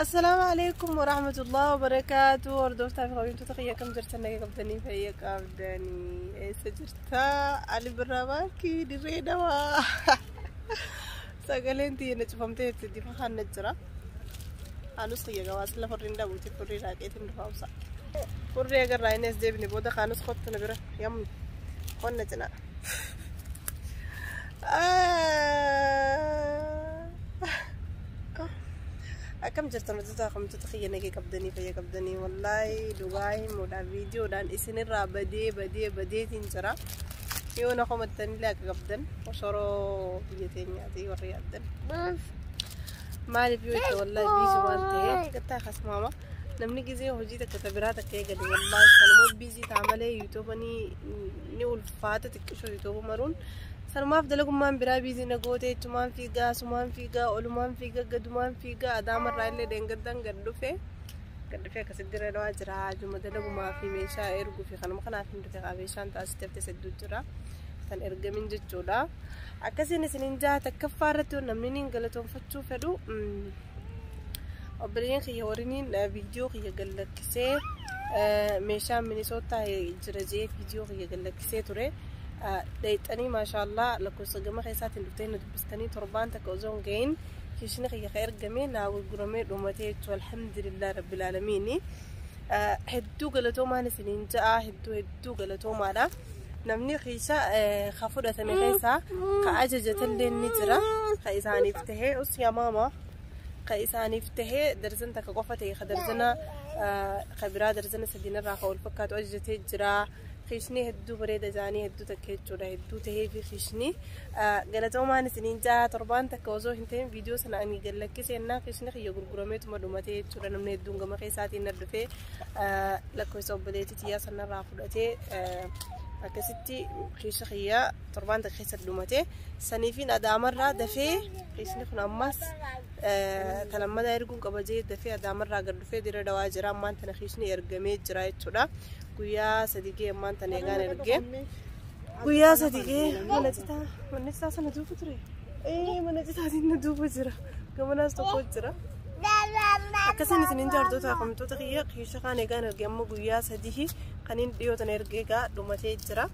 Assalaamu alaikum warahmatullahi wabarakaatu. Hordoftaa fi kabajamtoota kiyya, akkam jirtan? Nagaa qabdanii? Fayya qabdanii? Eessa jirtaa? Ali Birraa Baankii Dirree Dawaa. Sagaleen tiyya na cufamtee jirti, difa kan na jira. Kaanus kiyya gabaasa lafa furriin dhabuuti, furrii raaqeetiin dhufa obsa. Furrii agarraa inni as deebine booda kaanus kottu na bira yammi qonna cinaa. Akkam jirtan hojjetaa kamtoota kiyya? Nagee qabdanii? Fayya qabdanii? Wallaahi dhugaa himuudhaan viidiyoodhaan isinirraa badee badee badeetiin jira. Yoo na komattanillee akka qabdan osoroo biyya teenyaati warri yaaddan. Maaliif yoo itti wallaahi busy waan ta'eef gattaa kasmaama. Namni gizee hojii takka ta biraa takka eegale wallaahi sanuma busy ta'a malee yuutuubanii ni ulfaata xiqqishoo yuutuuba maruun. Sanumaaf dalagummaan biraa busy na goote, jechumaan fiigaa, asumaan fiigaa, olumaan fiigaa, gadumaan fiigaa, adaamarraa illee deengaddaan gad dhufe. Gad dhufee akkasitti dirree dhawaa jira. Juma dalagumaa fi meeshaa erguu fi kanuma kanaaf hin dhufe, meeshaan taasistee haftee hedduu jira. Kan ergamin jechuudha. Akkasiin isiniin jaha. Takkaffaa irratti namni niin galatoonfachuu fedhu, obboleeyyan kiyya warriniin viidiyoo kiyya gallakkisee meeshaan Minisootaa jira jee viidiyoo kiyya gallakkisee ture. Dheexxanii maashaallaa lakkoofsa gama keessaatiin dhuftee na dubbistanii, torbaan takka osoo hin gahin kiishni kiyya ka ergame naa gurguramee dhumatee jechuudha. Alhamdulillah rabbil aalamiini. Hedduu galatoomaan isiniin ja'a, hedduu hedduu galatoomaadha. Namni kiisha ka fudhatame keessaa ka ajajatallee ni jira. Ka isaaniif tahee us yaa maama. Ka isaaniif tahee darzan takka qofa ta'e, ka darzana ka biraa darzana sadiinarraa ka wal fakkaatu ajajatee jira. Kiishni hedduu bareeda isaanii hedduu takka jechuudha. Hedduu tahee fi kiishni galatoomaan isiniin ja'a. Torbaan takka osoo hin ta'in viidiyoo sana ani gallakkisee ennaa kiishni kiyya gurgurameetuma dhumatee jechuudha. Namni hedduun gama keessaatiin na dhufee lakkoofsa obboleettii tiyyaa sanarraa fudhatee akkasitti kiisha kiyya torbaan takka keessa dhumate. Saniifiin adaamarraa dafee kiishni kun ammas talammadaa erguun qaba jee dafee adaamarraa gad dhufee dirra dawaa jira. Ammaan tana kiishni ergamee jira jechuudha. Guyyaa 3 gee ammaan tana eegaan ergee. Guyyaa 3 gee mana citaa, manni citaa sana duuba ture. Mana citaatiin na duuba jira. Gamanaas tokko jira. Akkasiin isiniin jaartota kamtoota kiyya, kiisha kaan eegaan ergee amma guyyaa 3 kaniin dhiyoo tana ergee egaa dhumatee jira.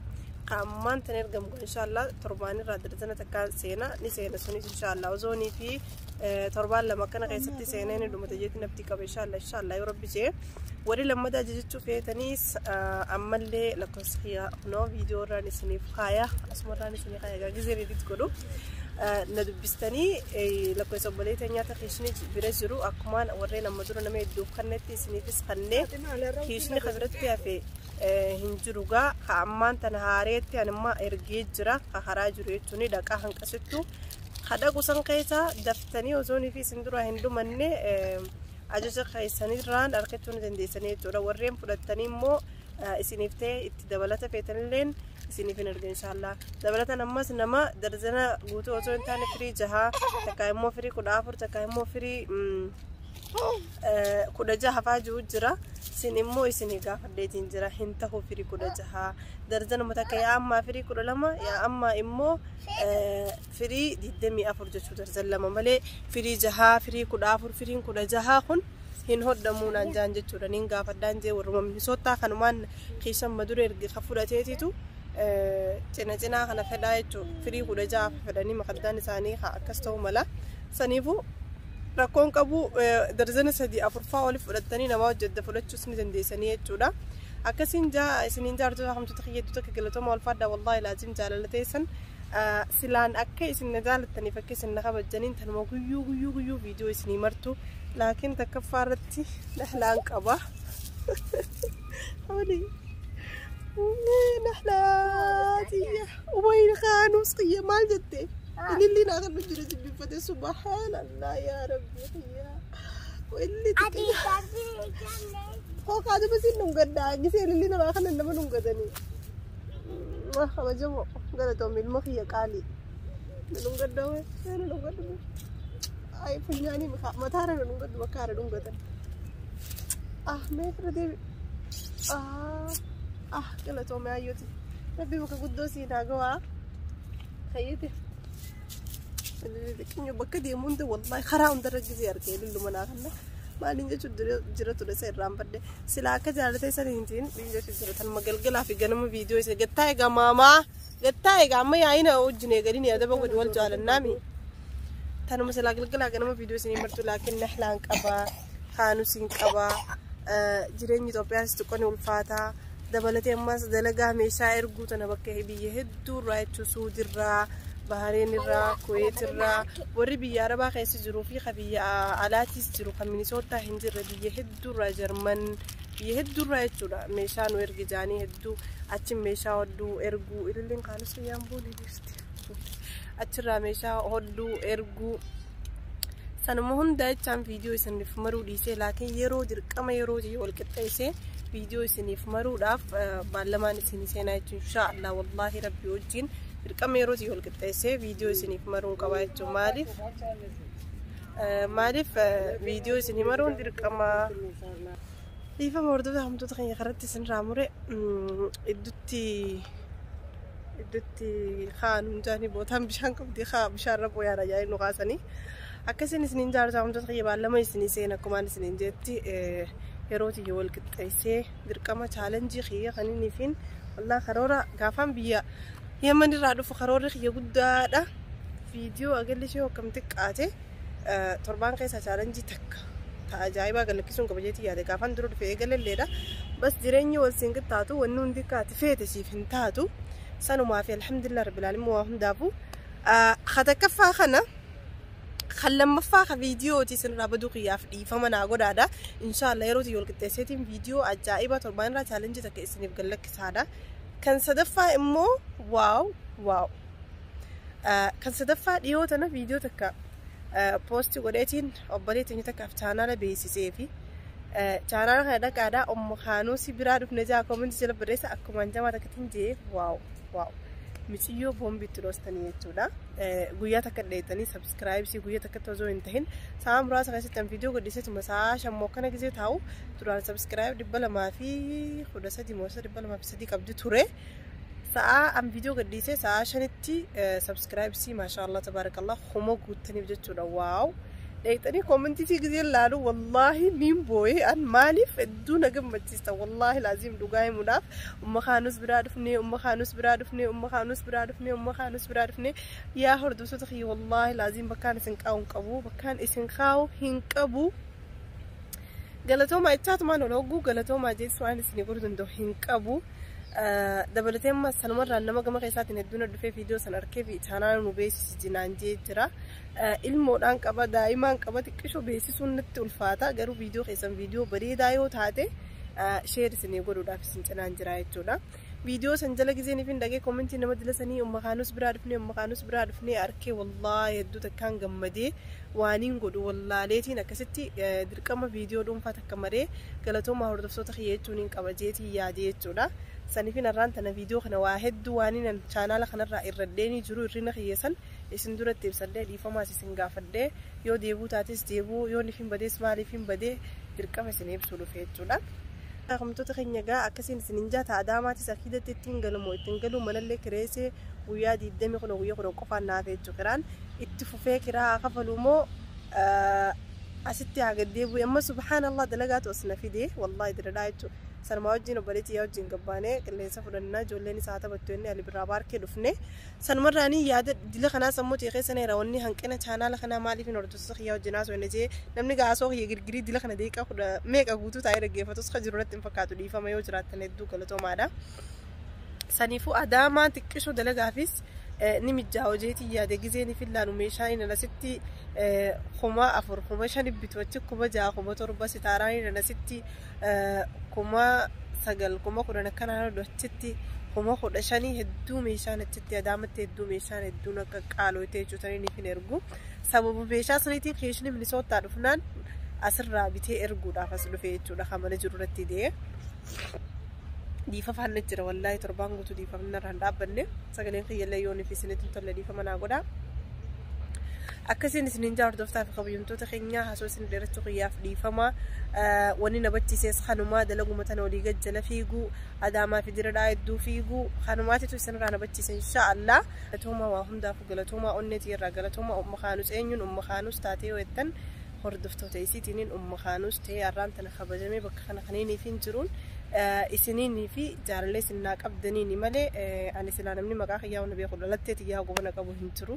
Ka ammaan tana ergamu inshaallah torbaanirraa darzana takka seena, ni seena sunis inshaallah ozoonii fi torbaan 2 akkana keessatti seenee ni dhumata jeetti nafti qaba, inshaallah inshaallah yoo rabbi jee. Warri lammataa ajajachuu feetaniis ammallee lakkoofsa kiyya kunoo viidiyoo irraan isiniif kaaya, asumarraan isinii kaaya, egaa gizeen edit godhu na dubbistanii lakkoofsa obboleettii nyaata kiishni bira jiru akkumaan warreen amma dura nama hedduuf kannetti isiniifis kannee kiishni ka biratti hafe hin jiru gaa. Ka ammaan tana haareetti anummaa ergee jira, ka karaa jiru jechuun dhaqaa hanqasittu ka dhaqu san keessa daftanii osoonii fi isin dura hin dhumanne ajaja keessanirraan argachuu ni dandeessanii jechuudha. Warreen fudhattanii immoo isiniif ta'e itti dabalata feetanilleen isiniif hin erga inshaallah. Dabalatan ammas nama darzana guutuu osoo hin taane firii 6 takka immoo firii 14 takka immoo firii 16 faa jiru jira. Isin immoo isinii gaafadheetiin jira, hin tahu firii 16, darzanuma takka yaa ammaa firii 12 yaa ammaa immoo firii 24 jechuu, darzan 2 malee firii 6, firii 14, firiin 16 kun hin hodhamuu naan jaan jechuudha. Nin gaafadhaan jee warruma Minisootaa kanumaan kiishan madura erge ka fudhateetitu cina cinaa kana fedhaa jechuudha. Firii 16 fedhanii makaddaan isaanii akkas ta'uu mala. Saniifuu rakkoon qabu, darzana 3 4 faa oli fudhattanii nama hojjedda fudhachuus ni dandeessanii jechuudha. Akkasiin jaa isiniin jaartota hamtuuta kiyyattu takka galatooma ulfaadha. Wallaahi laazim jaalala teessan silaan akka isin na jaalattaniif akka isin na kabajjaniin tanuma guyyuu guyyuu guyyuu viidiyoo isinii martu, laakiin takkaffaa irratti nahlaan qaba. Oli nahlaatiyya umayni kaanuus kiyya maal jette ililli naa kan jira jibbiffate. Subhaanallah, yaa rabbi kiyya, illi xiqqaa hookaatuma sin dhungadhaa gisee ililli namaa kana nama dhungatanii. Kabajamoo galatoom ilma kiyya qaalii na dhungadhaa, na dhungadhu, ay funyaanii mataara na dhungadhu, bakka haara dhungatan. Ah, mee fira deebi. Ah ah, galatoome hayyooti, rabbi bakka guddoo siin haa gawaa hayyate. Xiqqinyo bakka deemu hunda wallahi karaa hundarra gisee argee lilluma naa kanna. Maaliin jechuun jira ture isa irraan badde silaa akka jaalatee saniitiin jechuu jira tanuma galgalaa fi ganama viidiyoo isa gattaa egaa maamaa gattaa egaa amma yaa'ina wajjin eegalini adaba godhi wal jaalannaami. Tanuma silaa galgalaa ganama viidiyoo isinii martu laakiin nahlaan qabaa kaanusiin qabaa jireenyi Itoophiyaas xiqqoo ni ulfaataa dabalatee ammas dalagaa meeshaa erguu tana bakka biyya hedduurraa jechuun Suudirraa Bahareen irraa Kuweet irraa warri biyya Arabaa keessa jiruu fi kan biyya alaatiis jiru kan Minisootaa hin jirre biyya hedduurraa Jarman biyya hedduurraa jechuudha meeshaa nu ergi jaanii hedduu achi meeshaa hodhuu erguu ililliin kaanus guyyaan boonee jirti achirraa meeshaa hodhuu erguu sanuma hunda jechaan viidiyoo isiniif maruu dhiisee laakiin yeroo dirqama yeroo wal qixxeessee viidiyoo isiniif maruudhaaf baallamaan isinii seenaa jechuun inshaallah wallaahi rabbi wajjin dirqama yeroo wal qixxeessee viidiyoo isiniif maruun qabaa jechuun maaliif maaliif viidiyoo isinii maruun dirqama dhiifama hordoftoota hamtoota keenya karatti isinirraa mure iddutti iddutti kaan hundaanii bootaan bishaan qabdi haa bishaan rabboo yaada jaanii nu kaasanii akkasiin isiniin jaarsaa hamtoota kiyya baallama isinii seen akkumaan isiniin jetti yeroo tiyya wal qixxeessee dirqama chaalenjii kiyya kan inni fiin wallaa karoora gaafaan biyya Yemen irraa dhufu karoorri kiyya guddaadha. Viidiyoo agalli ishee akkam xiqqaate torbaan keessa chaalenjii takka ta ajaa'ibaa galakkisuun qaba jeetii yaade gaafaan dura dhufe eegalelleedha. Bas jireenyi wal siin qixxaatu wanni hundi kaati feete siif hin taatu. Sanumaa fi alhamdulillah rabbil aalamiin waa hundaafuu. Katakkaffaa kana kan lammaffaa ka viidiyooti isinirraa baduu kiyyaaf dhiifama naa godhaadha. Inshaallah yeroo tiyya wal qixxeesseetiin viidiyoo ajaa'ibaa torbaan irraa chaalenjii takka isiniif gallakkisaadha. Kan sadaffaa immoo waaw waaw. Kan sadaffaa dhiyoo tana viidiyoo takka poostii godheetiin obboleettiin takkaaf chaanaala beeksisee fi chaanaala kana dhaqaadhaa ummu kaanuusi biraa dhufne jaa koomentii jala barreessa akkumaan jamaa takkattiin jee waaw waaw. Miciyyoo boombiitti dhoostanii jechuudha. Guyyaa takka dheetanii sabskiraayibsii guyyaa takkatti osoo hin tahin sa'a muraasa keessatti an viidiyoo gadhiiseetuma sa'a shammoo akkana gisee taa'u duraan sabskiraayib 213 moo 203 qabdi ture. Sa'a an viidiyoo gadhiisee sa'a shanitti sabskiraayibsii maashaallah tabaarakallah homa guuttaniif jechuudha waaw. Dheeyxanii koomentii gisee laalu wallaahi niin boo'ee an maaliif hedduu na gammachiista wallaahi laaziim dhugaa himuudhaaf umma kaanus biraa dhufnee umma kaanus biraa dhufnee umma kaanus biraa dhufnee umma kaanus biraa dhufnee yaa hordoftoota kiyya wallaahi laaziim bakkaan isin kaa'u hin qabu bakkaan isin kaa'u hin qabu. Galatoomaa ichaatumaan ol hogguu galatoomaa jeessu waan isin godhuu danda'u hin qabu. Dabalatee amma sanumarraan nama gama keessaatiin hedduun dhufee viidiyoo san arkee fi chaanaala nu beeksisi jinaan jee jira. Ilmoodhaan qaba daa'imaan qaba xiqqishoo beeksisuun natti ulfaata garuu viidiyoo keessan viidiyoo bareedaa yoo taate sheer isinii godhuudhaaf isin cinaan jira jechuudha. Viidiyoo san jala gizeen ifin dhagee koomentii nama dila sanii umma kaanus biraa dhufnee umma kaanus biraa dhufnee arkee wallaahi hedduu takkaan gammadee waaniin godhu wallaaleetiin akkasitti dirqama viidiyoo dhuunfaa takka maree galatoomaa hordoftoota kiyya jechuun hin qaba jeetii yaade jechuudha. Saniifin har'aan tana viidiyoo kana waa hedduu waaniin chaanaala kanarraa irradheenii jiru hirrina kiyya san isin duratti ibsadhee dhiifamaas isin gaafadhee yoo deebuu taates deebuu yoo nifin badees maaliif hin badee dirqama isin ibsuu dhufe jechuudha. Kamtoota keenya gaa akkasiin isin hin jaata adaamaatis akiidatti ittiin galumoo ittiin galuu manallee kireessee guyyaa 20 kun guyyaa 10 qofaan naaf jechuu kiraan itti fufee kiraa kafaluu moo asitti haa gaddeebi'u amma subhaanallah dalagaatu as na fide wallaahi diradhaa jechuudha. Sanumaa wajjin obboleettii yaa wajjin gabbaanee qilleensa fudhannaa ijoolleen isaa taphattu inni ali birraa baarkee dhufne sanumarraanii yaada dila kanaa sammuu ta'e keessa neera wanni hanqina chaanaala kanaa maaliif hin hordoftoota kiyyaa wajjin haasoo inni jee namni gaasoo kiyya girgirii dila kana deeqaa kudha meeqa guutuu taa'ee dhaggeeffatus kan jiru irratti hin fakkaatu dhiifama yoo jiraattan hedduu galatoomaadha. Saniifuu adaamaan xiqqishoo dalagaafis ni mijjaa hojeetii yaade gizee ni fillaanu meeshaa inni asitti 4000 5000 bitu achi 6000 7000 sitaaraan inni asitti 9000 10000 akkanaan hodhu achitti 15,000 hedduu meeshaan achitti adaamatti hedduu meeshaan hedduun akka qaaloo ta'e jechuutanii ni hin ergu. Sababa meeshaa saniitiin keeshni Minisootaa dhufnaan asirraa bitee erguudhaaf as dhufe jechuudha kan mana jiru irratti dee'e. Dhiifama faana jira wallaahi torbaan guutuu dhiifamni irraa hin dhaabbanne sagaleen kiyyallee yoon fi isinitti hin tolle dhiifama naa godhaa. Akkasiin isiniin jaa hordoftaa fi kabajamtoota keenyaa haasoo isin dheerachuu kiyyaaf dhiifama. Wanni na bachiises kanumaa dalaguma tana olii gad jala fiiguu adaamaa fi diradhaa hedduu fiiguu kanumaatitu isinirraa na bachiise inshaallah. Galatoomaa waa hundaafuu galatoomaa onneetii irraa galatoomaa umma kaanus eenyuun umma kaanus taatee yoo jettan Hordoftoota isiitiin umma kaanuus ta'ee har'aan tana kabajamee bakka kana kaniiniif hin jiruun isiniinii fi jaalallee isin naa qabdaniini malee, ani silaa namni maqaa kiyyaa hunda beeku dhalattee xiyyaa gobana qabu hin jiru.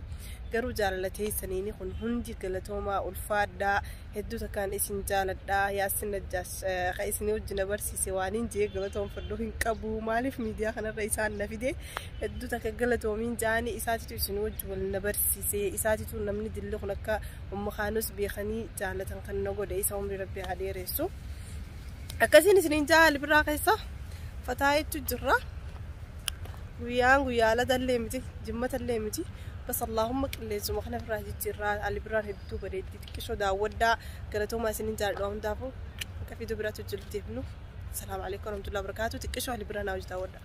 Garuu jaalalatee saniini kun hundi galatoomaa, ulfaadhaa, hedduu takkaan isin jaaladhaa. Yaasin Najjaash kan isinii wajjin barsiise waan hin jee galatoomfadhu hin qabu. Maaliif miidiyaa kanarra isaan na fide, hedduu takka galatoomiin jaanii. Isaatitu isin wajji wal na barsiise, isaatitu namni dilli kun akka umma kaanus beekanii jaalatan kan na godhe isa. Umrii rabbii haa dheeressu. Akkasiin isiniin jaali biraa keessa fataa jechuu jirra. Guyyaan guyyaa aladallee miti, jimmatallee miti. Bas allaahumma qilleensuma kana irraa jijjiirraa. Ali birraan hedduu bareeddi, xiqqishoo daawwadhaa. Galatoomaa, isiniin jaalladha. Hundaafuu akka fiduu biraatti hojjetu deebinu. Salaamu alaikum warahmatullahi wabarakatuh. Xiqqishoo ali birraa naa hojii daawwadhaa.